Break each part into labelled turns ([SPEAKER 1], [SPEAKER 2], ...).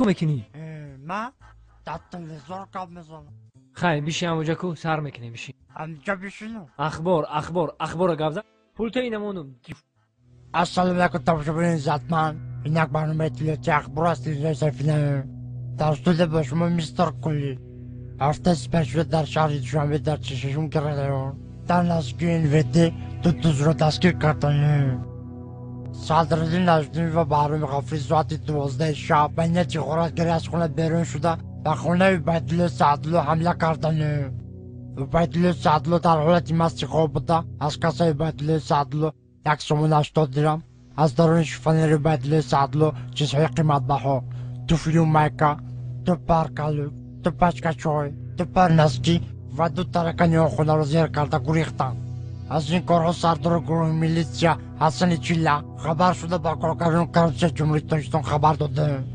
[SPEAKER 1] Мекунӣ?
[SPEAKER 2] Ма дар телевизор гап мезанам.
[SPEAKER 1] Хай, биши ҳамоҷа ку, сар мекунем, биши.
[SPEAKER 2] Ҳамҷа бишинам?
[SPEAKER 1] Ахбор, ахбор, ахбора гап зан, пулта инамонум.
[SPEAKER 2] Ассалому алайкум, тамошобинони иззатманд. Ин як барномаи иттилоотии ахбор аст телевизиони Сафина. Дар студия бо шумо мистер Кулли. Ҳафтаи сипаришуда дар шаҳри Душанбе дар 46-ум район дар наздикии НВД ду дузро дастгир карданд. Садриддин Наҷмиддин ва Баҳроми Ғафурӣ соати 12 шаб ба нияти ғоратгарӣ аз хона берун шуда, ба хонаи Убайдулло Саъдулло ҳамла карданд. Убайдулло Саъдулло дар ҳолати масти хоб буда, аз кассаи Убайдуллои Саъдулло 1 сомон 80 дирам, аз даруни шифонери Убайдуллои Саъдулло чизҳои қиматбаҳо: туфлию майка, ду пар калук, ду пачка чой, ду пар носки ва ду таракани он хонаро зер карда гурехтанд. Аз ин корҳо сардори гурӯҳи милитсия Ҳасани Чилла хабар шуда, ба коргардони коррупсияи Ҷумҳурии Тоҷикистон хабар доданд.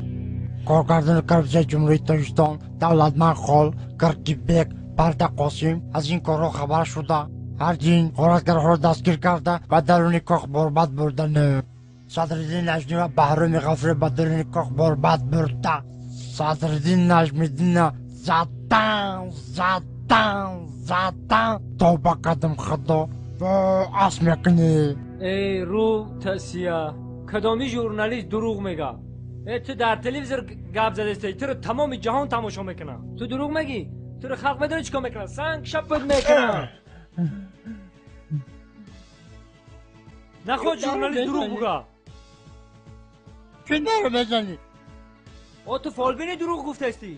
[SPEAKER 2] Коргардони коррупсияи Ҷумҳурии Тоҷикистон Давлатманд Хол, Киркибек, Парда Қосим аз ин корҳо хабар шуда, ҳардин ғоратгарҳоро дастгир карда, ба даруни кох борбад бурданд. Садриддин Наҷмиддин ва Баҳроми Ғафурӣ ба даруни кох борбад бурда, Садриддин Наҷмиддинна задан, задан, задан. Тавба кардам, Худо, ас мекунӣ.
[SPEAKER 1] Эй, рӯ тасия, кадоми журналист дурӯғ мега? Э, ту дар телевизор гап задастӣ, туро тамоми ҷаҳон тамошо мекунад, ту дурӯғ мегӣ? Туро халқ медонӣ чӣ кор мекунад? Санг шаппат мекунад. Наход журналист дурӯғ буга.
[SPEAKER 2] Чӣ наро мезанӣ?
[SPEAKER 1] О, ту фолбини, дурӯғ гуфтастӣ.